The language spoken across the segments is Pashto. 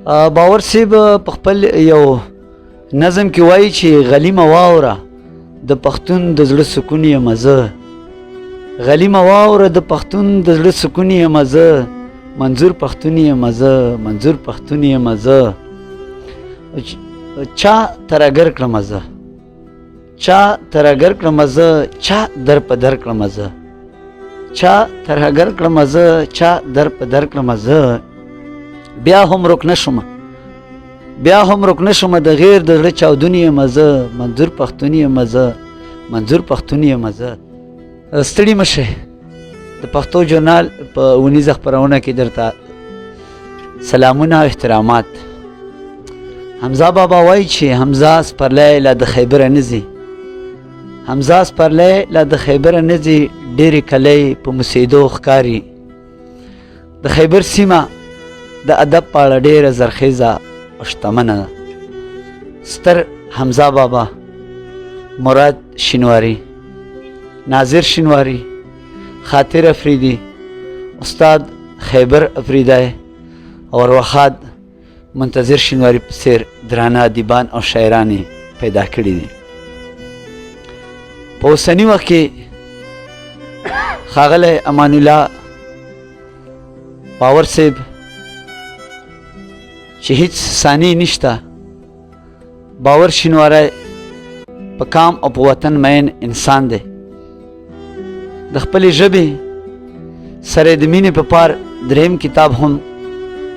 باور صاحب په خپل یو نظم کې وایي چې غلیمه واوره د پښتون د زړه سکون یم زه، غلیمه واوره د پښتون د زړه سکون یم زه، منظور پښتون یم زه، منظور پښتون یم زه، چا ترګر کړم زه، چا ترګر کړم زه، چا در په در کړم زه، چا ترهګر کړم زه، چا در په در کړم زه، بیا هم رک نه شوم، بیا هم رک نه شوم، د غیر د زړه چاودون یم زه، منظور پښتون یم زه، منظور پښتون یم زه. ستړي مه شئ، د پښتو ژورنال په اونیزه خپرونه کې درته سلامونه او احترامات. حمزه بابا وایي چې حمزه سپرلی لا د خیبره نه ځي، حمزه سپرلی لا د خیبره نه ځي، ډېرې کلۍ په موسېدو ښکاري. د خیبر سیمه د ادب په اړه ډېره زرخیزه او شتمنه ده. ستر حمزه بابا، مراد شینواری، ناظر شینواری، خاطر افریدي، استاد خیبر افریدی او ارواښاد منتظر شینواری په څېر درانه ادیبان او شاعران یې پیدا کړي دي. په اوسني وخت کې ښاغلی امان الله باور صاحب چې هیڅ ثاني نشته، باور شینواری په کام او په وطن مین انسان دی. د خپلې ژبې سره د مینې په پار دریم کتاب هم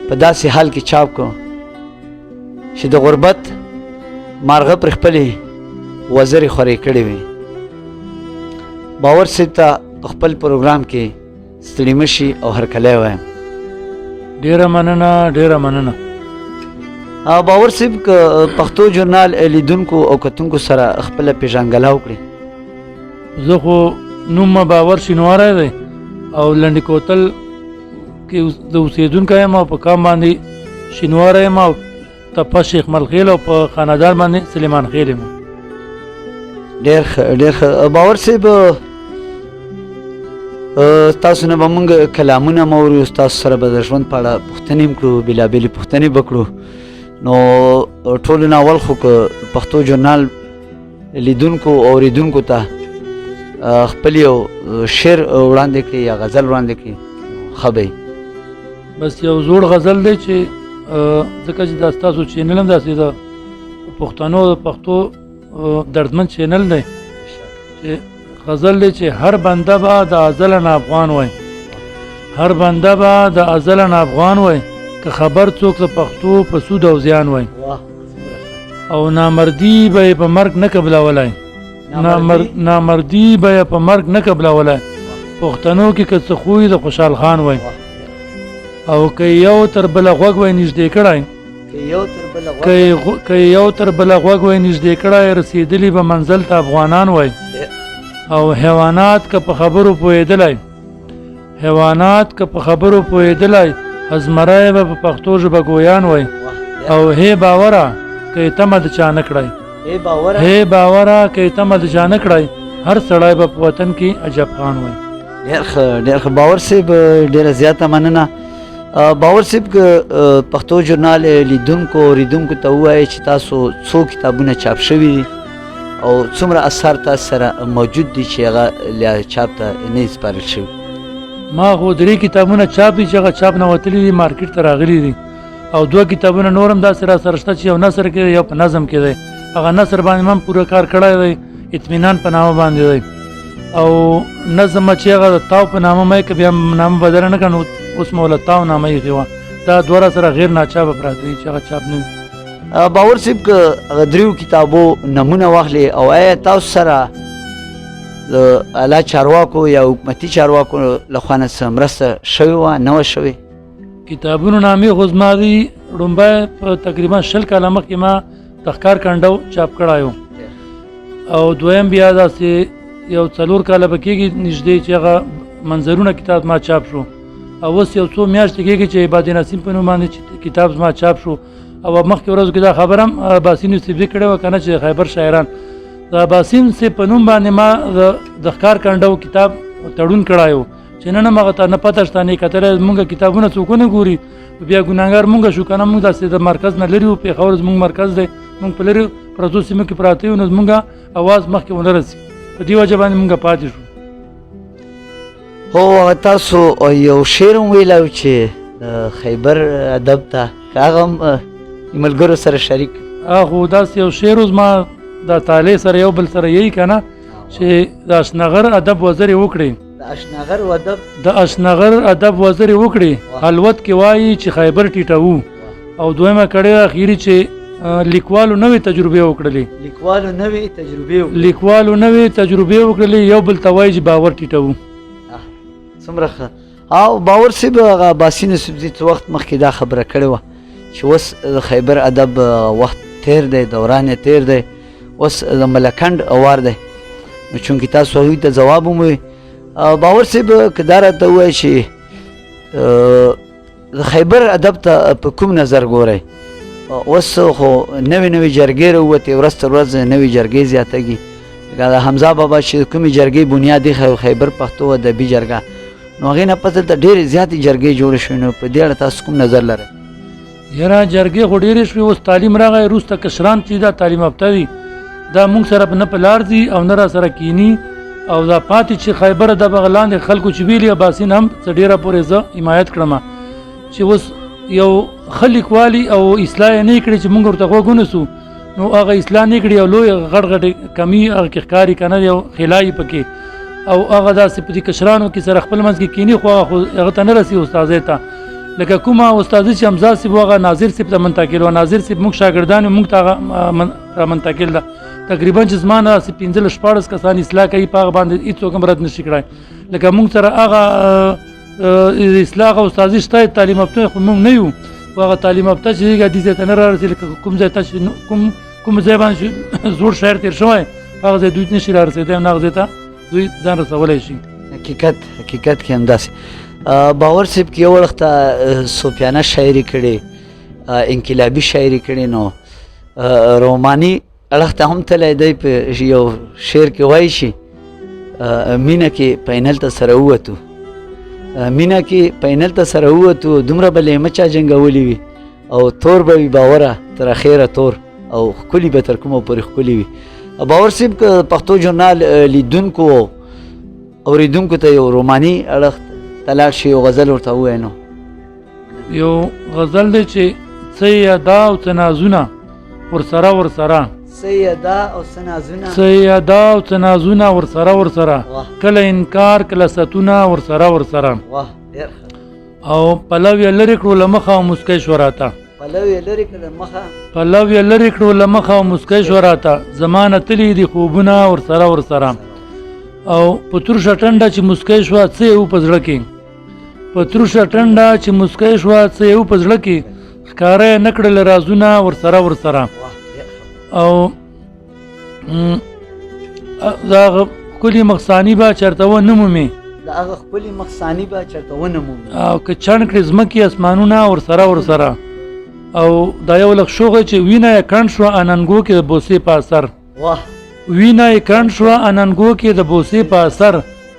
په داسې حال کې چاپ کړو چې د غربت مارغه پر خپلې وزرې خورې کړې وې. باور صاحب ته په خپل پروګرام کې ستړي مه شي او هرکلی وایم. ډېره مننه، ډېره مننه. باور صاحب که پښتو ژورنال لیدونکو او کتونکو سره خپله پېژندګله وکړي. زه خو نوم ما باور شینواری دی او لنډې کوتل کې د اوسېدونکی یم او په کام باندې شینواری یم او تپه شیخ ملخیل او په خاندان باندې سلیمان خیل یم. ډېر ښه، ډېر ښه. باور صاحب، تاسو نه به موږ کلامونه هم اورو، ستاسو سره به د ژوند په اړه پوښتنې هم کړو، بېلابېلې پوښتنې به کړو. نو ټولو نه اول خو که پښتو ژورنال لیدونکو او اورېدونکو ته خپل یو شعر وړاندې کړي یا غزل وړاندې کړي، ښه به وي. بس یو زوړ غزل دی چې ځکه چې دا ستاسو چینل هم داسې د پښتنو د پښتو دردمن چینل دی، چې غزل دی چې هر بنده به د ازله نه افغان وای، هر بنده به د ازله نه افغان وای، که خبر څوک د پښتو په سود او زیان وای، او نامردي به یې په مرګ نه قبلولای، نامردي به یې په مرګ نه قبلولای، پښتنو کې که څه خوی د خوشحال خان وای، او که یو تر بله غوږ وای نږدې کړی، که یو تر بله غوږ وای نږدې کړی، رسېدلي به منزل ته افغانان وای، او حیوانات که په خبرو پوهېدلی، حیوانات که په خبرو پوهېدلی، زمری به په پښتو ژبه ګویان وای، او هی باوره که یې تمه د چا نه کړی، هی باوره که یې تمه د چا نه کړی، هر سړی به په وطن کې عجب خان وای. ډېر ښه، ډېر ښه باور صاحب، ډېره زیاته مننه. باور صاحب که پښتو ژورنال لیدونکو اورېدونکو ته ووایي چې تاسو څو کتابونه چاپ شوي دي او څومره اثار تاسو سره موجود دي چې هغه لا چاپ ته نه دي سپارل شوي؟ ما خو درې کتابونه چاپ دي چې هغه چاپ نه وتلي دي، مارکیټ ته راغلي دي، او دوه کتابونه نور هم داسې را سره شته چې یو نثر کې دی یو په نظم کې دی. هغه نثر باندې ما هم پوره کار کړی دی، اطمینان په نامه باندې دی، او نظم چې هغه د تاو په نامه مې که بیا نامه بدله نه کړه نو اوس مې ورله تاو نامه ایښې وه. دا دوه را سره غیر ناچاپه پراته دي چې هغه چاپ نه دي. باور صاحب که هغه دریو کتابو نمونه واخلې او آیا تاسو سره د اعلی چارواکو یا حکومتي چارواکو له خوا نه څه مرسته شوې وه نه وه شوې؟ کتابونو نامې خو زما دي، ړومبی په تقریبا 20 کاله مخکې ما د ښکار کنډو چاپ کړی و، او دویم بیا داسې یو 4 کاله به کېږي نږدې چې هغه منظرونه کتاب ما چاپ شو، او اوس یو څو میاشتې کېږي چې عباد نسیم په نوم باندې کتاب زما چاپ شو. او مخکې ورځو کې دا خبره هم اباسین یوسفزي کړې وه که نه چې خیبر شاعران د اباسین صاحب په نوم باندې ما د ښکار کنډو کتاب تړون کړی و چې نن هم هغه ته نه پته شته نه یې کتلی. مونږ کتابونه څوک ونه ګوري بیا ګناهګار مونږ شو که نه. مونږ داسې د مرکز نه لرې وو، پېښور زمونږ مرکز دی، مونږ په لرې پرتو سیمو کې پراته یو، نو زمونږ اواز مخکې ونه رسي، په دې وجه باندې مونږ پاتې شو. هو هغه تاسو یو شعر هم ویلی و چې خیبر ادب ته، که هغه هم ملګرو سره شریک. هغه خو داسې یو شعر و زما د طالع سره یو بل سره یی که نه، چې د اشنغر ادب وزرې وکړي، د اشنغر ادب، د اشنغر ادب وزرې وکړي، حلوت کې وایي چې خیبر ټیټوو. او دویمه کړې اخیري چې لیکوالو نوې تجربې وکړلې، لیکوالو نوې تجربې وکړلې، لیکوالو نوې تجربې وکړلې، یو بل ته وایي چې باور ټیټوو. څومره ښه. او باور صاحب هغه عباسین یوسفزي څه وخت مخکې دا خبره کړې وه چې اوس د خیبر ادب وخت تیر دی، دوران یې تیر دی، اوس د ملکنډ وار دی. نو چونکې تاسو هغوی ته ځواب وموي، باور صاحب که دا راته ووایي چې د خیبر ادب ته په کوم نظر ګورئ؟ اوس خو نوې نوې جرګې راووتې، ورځ تر ورځې نوې جرګې زیاتېږي. لکه د حمزه بابا چې کومې جرګې بنیاد ایښی خیبر پښتو ادبي جرګه، نو هغې نه پس دلته ډېرې زیاتې جرګې جوړې شوې، نو په دې اړه تاسو کوم نظر لرئ؟ یاره جرګې خو ډېرې شوې، اوس تعلیم راغی، وروسته کشران چې دا تعلیم یافته دي دا موږ سره نه په لار ځي او نه را سره کیني. او دا پاتې چې خیبر ادب هغه لاندې خلکو چې ویلي عباسین هم څه ډېره پورې زه حمایت کړم چې اوس یو ښه لیکوالي او اصلاح یې نه کړي چې موږ ورته غوږ ونیسو، نو هغه اصلاح نه کړي او لوی غټ غټ کمی هغه کې ښکاري که نه، یو خلا یې پکې، او هغه داسې په دې کشرانو کې سره خپل منځ کې کیني، خو هغه خو هغه ته نه رسي استادۍ ته. لکه کومه استادي چې حمزه صاحب هغه ناظر صاحب ته منتقل و، ناظر صاحب موږ شاګردان یو، موږ ته هغه رامنتقل ده. تقریبا چې زما نه داسې 15 16 کسان اصلاح کوي، په هغه باندې هېڅوک هم رد نه شي کړای. لکه موږ سره هغه اصلاح هغه استادي شته، تعلیم یافته خو موږ نه یو، خو هغه تعلیم یافته چې دې ځای ته نه رارسي، لکه کوم ځای ته چې کوم ځای باندې چې زوړ شاعر تېر شوی هغه ځای دوی نه شي رارسېدی، نه هغه ځای ته دوی ځان رسولی شي. حقیقت حقیقت کې همداسې. باور صاحب کې یو اړخ ته صوفیانه شاعري کړې، انقلابي شاعري کړې، نو روماني اړخ ته هم تللی دی. په یو شعر کې وایي چې مینه کې پاینل ته سره ووتو، مینه کې پاینل ته سره ووتو، دومره به لېمه چا جنګولي وي او تور به وي باوره تر اخیره تور، او ښکلي به تر کومه پورې ښکلي وي. باور صاحب که پښتو ژورنال لیدونکو اورېدونکو ته یو روماني اړخ ته لاړ شي، یو غزل ورته ووایي. نو یو غزل دی چې څه یې ادا او څه نازونه ورسره ورسره، څه یې ادا او څه نازونه، څه یې ادا او څه نازونه ورسره ورسره، کله انکار کله ستونه ورسره ورسره. واه ډېر ښه. او پلو یې لرې کړو له مخه او موسکی شوه راته، پلو یې لرې کړو له مخه، پلو یې لرې کړو له مخه او موسکی شوه راته، زما نه تللي دي خوبونه ورسره ورسره. او په ترشه ټنډه چې موسکی شوه څه یې و په زړه کې، په ترشه ټنډه چې موسکی شوه څه یې و په زړه کې، ښکاره یې نه کړل رازونه ورسره ورسره. او د هغه ښکلي مخساني به چېرته ونه مومې، د هغه ښکلي مخساني به چېرته ونه مومې، او که چڼ کړي ځمکې اسمانونه ورسره ورسره. او دا یو لږ شوغه چې وینه یې کڼ شوه اننګو کې د بوسې په اثر، وینه یې کڼ شوه اننګو کې د بوسې په اثر،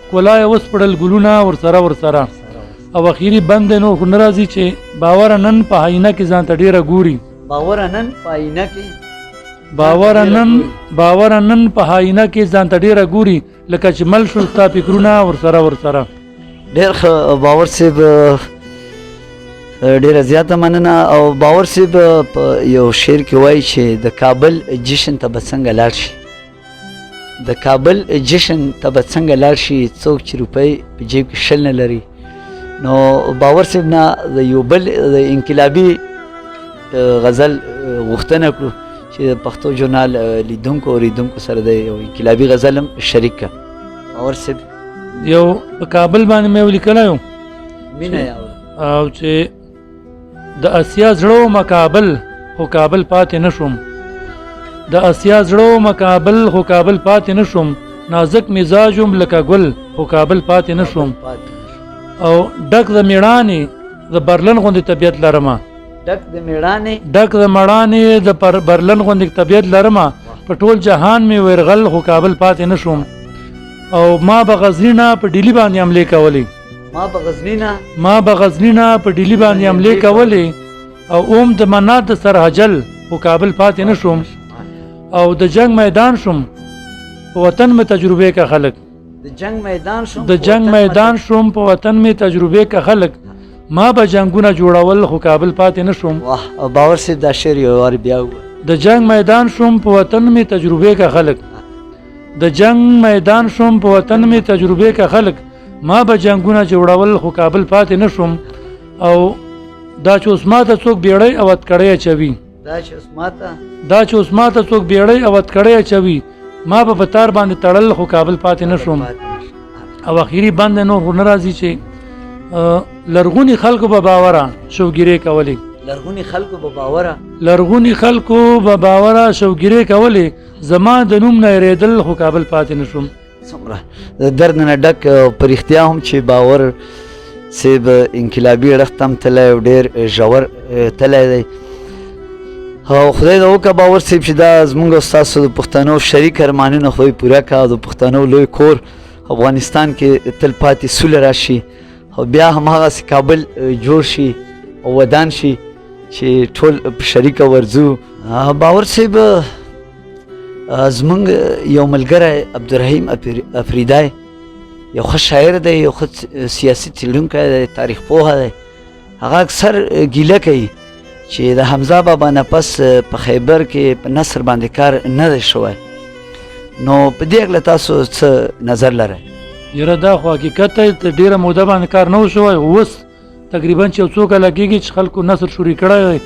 ښکلا یې وسپړل ګلونه ورسره ورسره. او اخیري بند دی نور خو نه راځي چې باوره نن په آینه کې ځان ته ډېره ګوري، باوره نن په آینه کې، باوره نن په آینه کې ځان ته ډېره ګوري، لکه چې مل شول ستا فکرونه ورسره ورسره. ډېر ښه باور صاحب، ډېره زیاته مننه. او باور صاحب په یو شعر کې وایي چې د کابل جشن ته به څنګه لاړ شي، د کابل جشن ته به څنګه لاړ شي څوک چې روپۍ په جیب کې 20 نه لري. نو باور صاحب نه د یو بل د انقلابي غزل غوښتنه کړو چې د پښتو ژورنال لیدونکو اورېدونکو سره د یو انقلابي غزل هم شریک کړه. باور صاحب یو په کابل باندې مې ولیکلی و مینه او چې د اسیا زړه ومه کابل خو کابل پاتې نه شوم، د اسیا زړه ومه کابل خو کابل پاتې نه شوم، نازک مزاج وم لکه ګل خو کابل پاتې نه شوم. او ډک د میړانې د برلن غوندې طبیعت لرمه، ډک د میړانې، ډک د مړانې د برلن غوندې طبیعت لرمه، په ټول جهان مې ورغل خو کابل پاتې نه شوم. او ما به غزني نه په ډیلي باندې حملې کولې، ما به غزنی نه، ما به غزنی نه په ډیلی باندې حملې کولې او اوم د منات د سرحجل، خو کابل پاتې نه شوم او د جنگ میدان شوم، په وطن مې تجربې کا خلک. د جنگ میدان شوم، د جنگ میدان شوم، په وطن مې تجربې کا خلک، ما به جنگونه جوړول خو کابل پاتې نه شوم. واه باور صاحب دا شعر یو وار بیا ووایه. د جنگ میدان شوم، په وطن مې تجربې کا خلک، د جنگ میدان شوم، په وطن مې تجربې کا خلک، ما به جنگونه جوړول خو کابل پاتې نه شوم. او دا چې اوس ماته څوک بیړۍ او اتکړۍ اچوي، دا چې اوس ماته، دا چې اوس ماته څوک بیړۍ او اتکړۍ اچوي، ما به په تار باندې تړل خو کابل پاتې نه شوم. او اخیری بند نور خو نه راځي چې لرغوني خلکو به باوره شوګیرې کولې، لرغوني خلکو به باوره، لرغوني خلکو به باوره شوګیرې کولې، زما د نوم نه هېرېدل خو کابل پاتې نه شوم. څومره د درد نه ډک، په رښتیا هم چې باور صاحب انقلابي اړخ ته هم تللی او ډېر ژور تللی دی. او خدای دې وکړه باور صاحب چې دا زموږ او ستاسو د پښتنو شریک ارمانونه خدای پوره کړه او د پښتنو لوی کور افغانستان کې تل پاتې سوله راشي او بیا هم هغسې کابل جوړ شي او ودان شي چې ټول په شریکه ورځو. باور صاحب زمونږ یو ملګری عبدالرحیم افریدی یو ښه شاعر دی، یو ښه سیاسي څېړونکی دی، تاریخ پوه دی. هغه اکثر ګیله کوي چې د حمزه بابا نه پس په خیبر کې په نثر باندې کار نه دی شوی، نو په دې هکله تاسو څه نظر لرئ؟ یاره دا خو حقیقت دی، ډېره موده باندې کار نه و شوی. اوس تقریبا چې یو څو کاله کېږي چې خلکو نثر شروع کړی دی،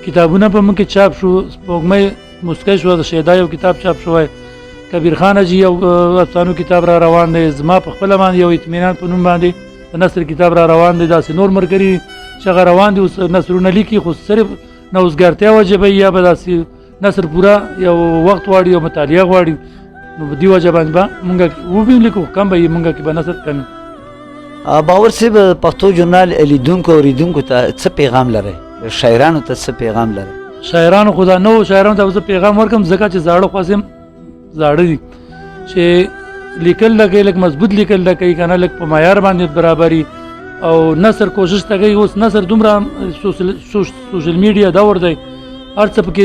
کتابونه په موږ کې چاپ شو، سپوږمۍ موسکی شوه، د شیدا یو کتاب چاپ شوی، کبیر خان حاجي یو افسانو کتاب را روان دی، زما په خپله باندې یو اطمینان په نوم باندې د نثر کتاب را روان دی. داسې نور ملګري چې هغه روان دي اوس نثرونه لیکي، خو صرف نوزګارتیا وجه به یا به داسې نثر پوره یو وخت غواړي او مطالعه غواړي، نو په دې وجه باندې به مونږ وبه لیکو، کم به یې مونږ کې به نثر کم. باور صاحب پښتو ژورنال لیدونکو اورېدونکو ته څه پیغام لرئ؟ شاعرانو ته څه پیغام لرئ؟ شاعرانو خو دا نوو شاعرانو ته زه پیغام ورکړم، ځکه چې زاړه خو هسې هم زاړه دي، چې لیکل لګوي لږ مضبوط لیکل لګوي که نه، لږ په معیار باندې برابري او نثر کوشش ته کوي. اوس نثر دومره سوشل میډیا دور دی، هر څه پکې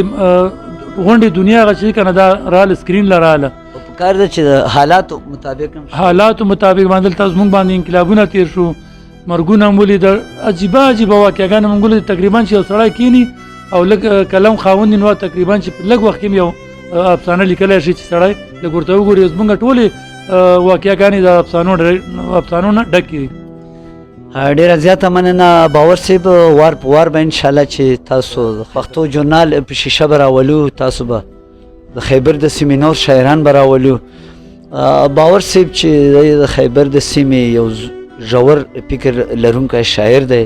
غونډې دنیا هغه چې که نه دا راله سکرین له راله. پکار ده چې د حالاتو مطابق هم حالاتو مطابق باندې دلته زموږ باندې انقلابونه تېر شو، مرګونه هم ولیدل، عجیبه عجیبه واقعګانې مونږ ولیدل. تقریبا چې یو سړی کښېني او لږ قلم خاوند نو تقریبا چې په لږ وخت کې یو افسانه لیکلی شي چې سړی لږ ورته وګوري. زموږ ټولې واقعګانې د افسانو نه ډکې دي. ډېره زیاته مننه باور صاحب. وار په وار به انشاءالله چې تاسو د پښتو ژورنال په شیشه به راولو، تاسو به د خیبر د سیمې نور شاعران به راولو. باور صاحب چې د خیبر د سیمې یو ژور فکر لرونکی شاعر دی،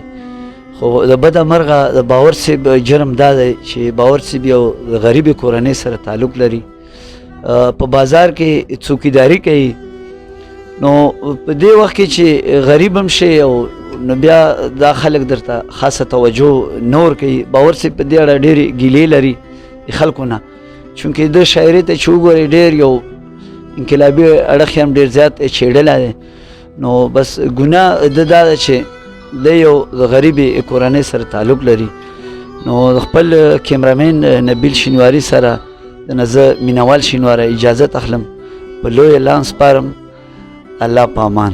خو د بده مرغه د باور صاحب جرم دا دی چې باور صاحب یو د غریبې کورنۍ سره تعلق لري، په بازار کې څوکیداري کوي. نو په دې وخت کې چې غریب هم شي او نو بیا دا خلک درته خاصه توجه نه ورکوي. باور صاحب په دې اړه ډېرې ګیلې لري د خلکو نه، چونکې د شاعرۍ ته چې وګورئ ډېر یو انقلابي اړخ یې هم ډېر زیات چېړلی دی. نو بس ګناه د دا ده چې دی یو د غریبې کورنۍ سره تعلق لري. نو د خپل کیمرامین نبیل شینواري سره د نه زه مینوال شینواری اجازت اخلم، په لوی اعلان سپارم. الله په امان.